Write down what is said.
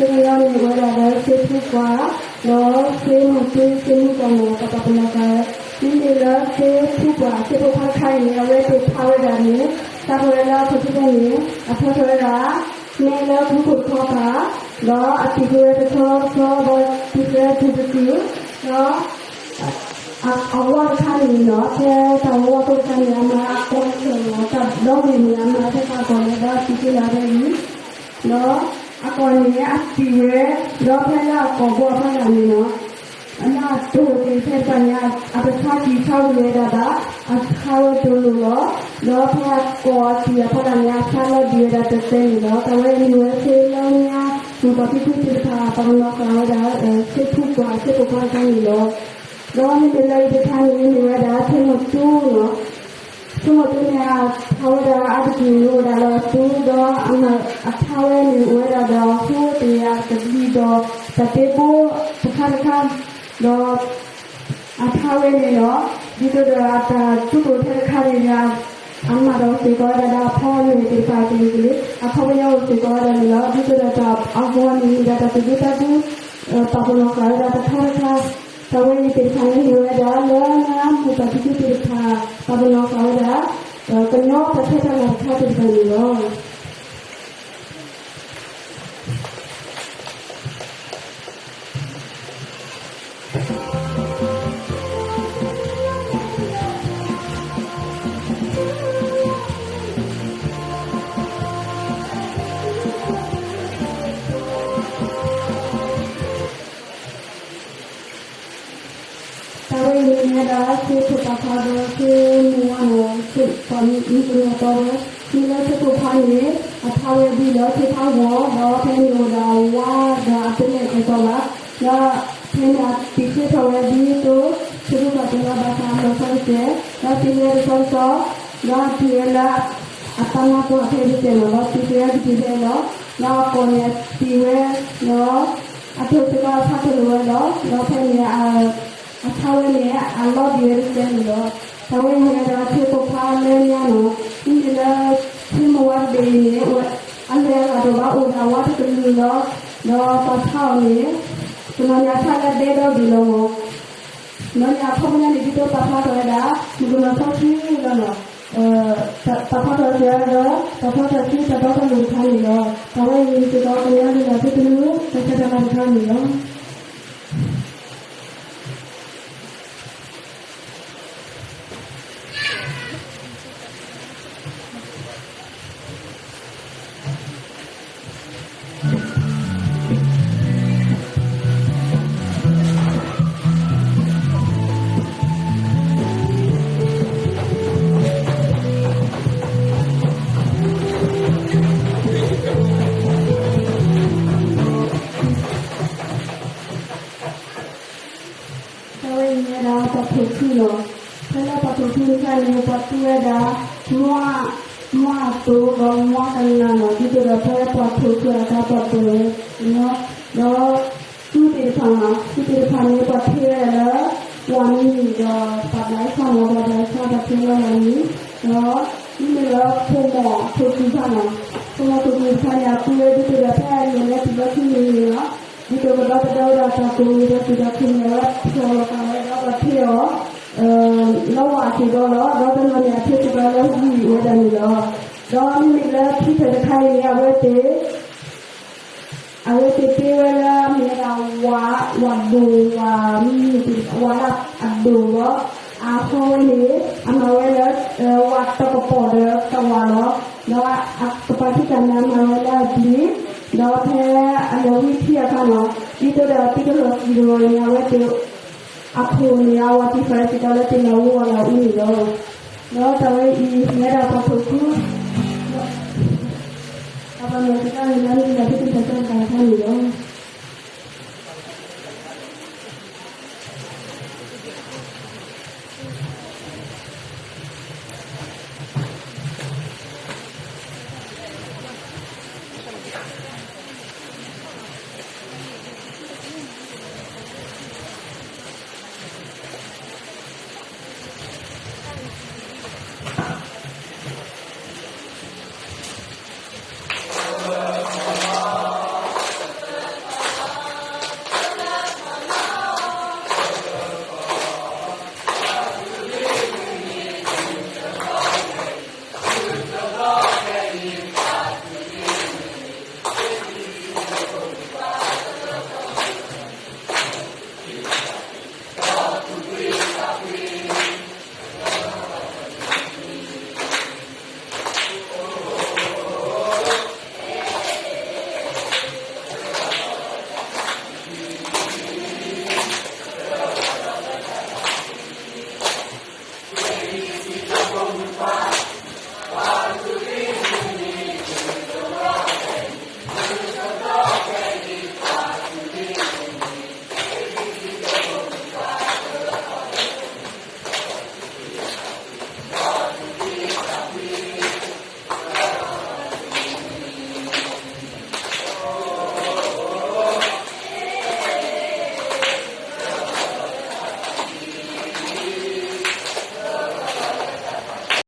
ကညီန့ၣ်အိၣ်ဝဲဒၣ်လၢစ့ဖူကွၢ်, ဒီးစ့မုၢ်တူ စ့မုၢ်ကွၢ်န့ၣ် ပပာ်ပနီၣ်ဃာ်ဝဲ, မ့မ့ၢ်လၢစ့ဖူကွၢ် စ့ဖူကွၢ်တခါအံၤန့ၣ် အဝဲသ့ၣ်ဖးဝဲဒၣ်န့ၣ် တၢ်ဖီၣ်ဝဲလၢအဖီခိၣ်န့ၣ် အဖီထီၣ်ဝဲဒၣ် မဲလၢကူခိၣ်ထီပၤ, ဒီးအတံာ်ကွံာ်ဝဲတဆီဆီ ဒီးတံာ်ကွံာ်ဝဲတံာ်တကုာ်, ဒီး အဝဲတခါန့ၣ်နီၤ ဖဲတၢ်ဝဲဝဲခိၣ်တခါန့ၣ် အမၤအကီၢ်န့ၣ်လီၤ, တၢ်ဒီဘ့ၣ်န့ၣ် အမၤဖဲတၢ်ကီၢ်န့ၣ် ဒီးစံးက့ၤလၢအဝဲအံၤ, ဒီးအကီၢ်န့ၣ် အတံာ်ဝဲ, ဒီးဖဲလၢအကီၢ်ဘိအဖီလာ်န့ၣ်နီၤ အနၢ်တိၢ်သ့ၣ်ဖဲတဖၣ်န့ၣ် အတဆါကံၤဆါဝံၤဝဲဒၣ်ဘၣ်, အဆါဝဲတိၢ်လိာ်လီၤ, ဒီးဖဲအကီၢ်အတံာ်အဖီလာ်န့ၣ် အဆါလီၤဒံးဝဲဒၣ်တသဲန့ၣ်လီၤ. တၢ်ဝဲအံၤန့ၣ်ဝဲသ့လၢညါ မုၢ်ပှၤဖံဖုသ့ၣ်တဖၣ် ပာ်ပနီၣ်ဃာ်ဝဲဒၣ် စ့ဖူကွၢ် စ့ဖူကွၢ်တခါန့ၣ်လီၤ. ဒီးမ့မ့ၢ်လၢအံၤတခါန့ၣ် မ့ၢ်ဝဲဒၣ် ဆိကမိၣ်တူနီၤ, ဆိကမိၣ်တူန့ၣ် အဖးဝဲဒၣ်အါတက့ၢ်န့ၣ် အိၣ်ဒၣ်လၢအတူ ဒီးအဖးဝဲန့ၣ် အိၣ်ဝဲဒၣ်ဒီးအဃိသ့ၣ်အကဒံဒီး တၢ်တ့ဘိတခါတခါ, ဒီး အဖးဝဲန့ၣ်ဒီး ဒ်သိးဒီးအတၢ်တူၢ်လိာ်ထဲတခါန့ၣ် အမၤဒီးစ့ၢ်ကီးဝဲဒၣ်ဒီးအဖီအမဲာ်သ့ၣ်တဖၣ်က့ၤက့ၤ အခီပညီအိၣ်စ့ၢ်ကီးဝဲဒၣ်န့ၣ်လီၤ. ဒ်သိးဒီးတၢ်အဂီၢ်န့ၣ် မ့ၢ်ဒၣ်တၢ်သူၣ်ဒူသးဒူ ပာ်ပနီၣ်ဃာ်ဝဲဒၣ်တခါတခါ, တၢ်ဝဲအံၤသ့ၣ်တဖၣ်န့ၣ် မ့ၢ်ဝဲဒၣ်လၢနမုၢ်ပှၤဖံဖုသ့ၣ်တဖၣ် ပာ်ပနီၣ်ဃာ်ဝဲဒၣ် ကညီတၢ်ဆၢတၢ်လၤတခါသ့ၣ်တဖၣ်န့ၣ်လီၤ. တၢ်ဝဲအံၤန့ၣ်မ့ၢ်ဝဲဒၣ် စ့ဖိၣ်ဖးဒီးစ့မုၢ်ဝါနီၤ, ပှၤမုၢ်ကနီၤတီဝဲ, မ့ၢ်လၢစ့ဖိၣ်ဖးန့ၣ် အဖးဝဲဒ်လၢစ့ဖးဂီၤ, ဒီးဖဲန့ၣ်အိၣ်ဒၣ်ဝါဒီးအပလဲၣ်ကဲၣ်ကီလီၤ, ဒီးဖဲန့ၣ်အတံာ်ဃ့ထီၣ်ဝဲဒ်သိး စ့ဖိၣ်ဖးတဲလီၤဘၣ်ဆၣ်အလီၤဆီတစဲး, ဒီးတံာ်ဝဲတဆီတဆီ, ဒီးအတံာ်ဝဲလၢ အတၢ်မၤပှၢ်ဖဲတစဲးနီၤ, ဒီးတံာ်ဃ့ဝဲတံာ်ဖဲလီၤ, ဒီးအကီၢ်န့ၣ်အတံာ်ဝဲ, ဒီး အတိၢ်စ့ၢ်ကီးအဆါတလိာ်ဝဲလီၤ, ဒီးဖဲန့ၣ် အဆါဝဲန့ၣ် အလီၤဒံးဝဲတစဲးန့ၣ်လီၤ. တၢ်ဝဲအံၤမ့ၢ်ဝဲဒၣ်စ့ဖိၣ်ဖးလၢညါနီၤ, မ့မ့ၢ်လၢ စ့မုၢ်ဝါတဘ့ၣ်အံၤန့ၣ် အလဲၤအဂၤဒီးဘၣ်အိၣ်ဒၣ်ဝါတကလုာ်လီၤ, ဒီးပှၤဆါအီၤန့ၣ် တနီၤန့ၣ်အဆါလၢဒဲဒီဘ့ၣ်လီၤမး, တနီၤန့ၣ်အခီပညီန့ၣ် ဒ်သိးပာ်ဖျါထီၣ်ဝဲဒၣ် မုၢ်ကနီၤစီဆှံလီၤနီၤ, ပာ်ဖျါထီၣ်စ့ၢ်ကီး ပာ်ဖျါထီၣ်ဆူတၢ်တီတၢ်လိၤတခါန့ၣ်လီၤ. တၢ်ဝဲအံၤစ့ၢ်ကီး ကညီဒုၣ်ဒါသုတနူ တၢ်ဆၢတၢ်လၤတခါန့ၣ်လီၤ. တၢ်ဝဲအံၤမ့ၢ်ဝဲဒၣ်ပှၤထိၣ်ခုလီၤ. ဖဲလၢပှၤထိၣ်ခုတခါန့ၣ် ပှၤသူဝဲဒၣ် မွၢ် မွၢ်အတိၢ်ဒီးမွၢ်ကနၣ်လီၤ. ဒ်သိးဒီးဖဲပှၤထိၣ်ခုအတၢ်ပှၤတိၢ်ဝဲ ဒီး သူသ့ၣ်တဖၣ်မး သူသ့ၣ်တဖၣ်န့ၣ် ပှၤထ့ဝဲဒၣ်လၢ ဝၤမံၤဒီး ပှၤဘျးအ့ၣ်ဆၣ်မး ပှၤဘျးအ့ၣ်ဆၣ် ပှၤထ့လၢဝၤမံၤ, ဒီး မ့မ့ၢ်လၢဖိမီၢ်ထိၣ်ခုတခါမး ဖိမီၢ်ထိၣ်ခုတခါန့ၣ် အသူဝဲဒၣ် ဒ်သိးဒီးဖဲအလဲၤလၢတံၤဘၢခံန့ၣ်လီၤ. ဒ်သိးကဒီသဒၢဝဲဒၣ်တၢ်ကိၢ်မံၤဒီး သူၣ်တၢ်ခုၣ်န့ၣ် အဝဲဖျိးလီၤဃာ်ဝဲဒီး ပှၤထ့အီၤ လၢဝၤအက့ၢ်ဒီလီၤ. ဒီးတနီၤန့ၣ် အထ့စ့ၢ်ကီးလၢဝံၢ်ဝဲဒၣ်န့ၣ်လီၤ. ဒီးမ့မ့ၢ်လၢခံထၢၣ်တခါအံၤန့ၣ် အဝဲသ့ၣ် အဝဲသ့ၣ်တ့ဝဲလၢမ့ၢ်ဝဲဒၣ် ဝၤ ဝၤဒိၣ် ဝၤမံၤ ဝၤလၢအဒိၣ်လီၤ. အဟီဝဲန့ၣ် အမၤဝဲလၢ ဝၤတကပီၤဒီးတဝၤလီၤ. ဒီးအကပၤထံတၢ်န့ၣ် အမၤဝဲလၢအဘျံး, ဒီးဖဲအလဲၤဝံထံအခါန့ၣ် ဒ်သိးဒီးသုတလီၤစံၣ်တလီၤန့ၣ် အဝဲသ့ၣ် အခိၣ်န့ၣ် အဝၤတံၢ်ဖးစ့ၢ်ကီးလၢတ့ၢ်လၢဝဲဝၤလၢအအူန့ၣ်လီၤ. ဒီးတၢ်ဝဲအံၤ မ့ၢ်ဝဲဒၣ်ပှၤထိၣ်ခု အပှၤမၤစ့ၢ်ကီးန့ၣ် လၢမ့ၢ်လၢဖုသ့ၣ်တဖၣ်တၢ်တခါန့ၣ်လီၤ.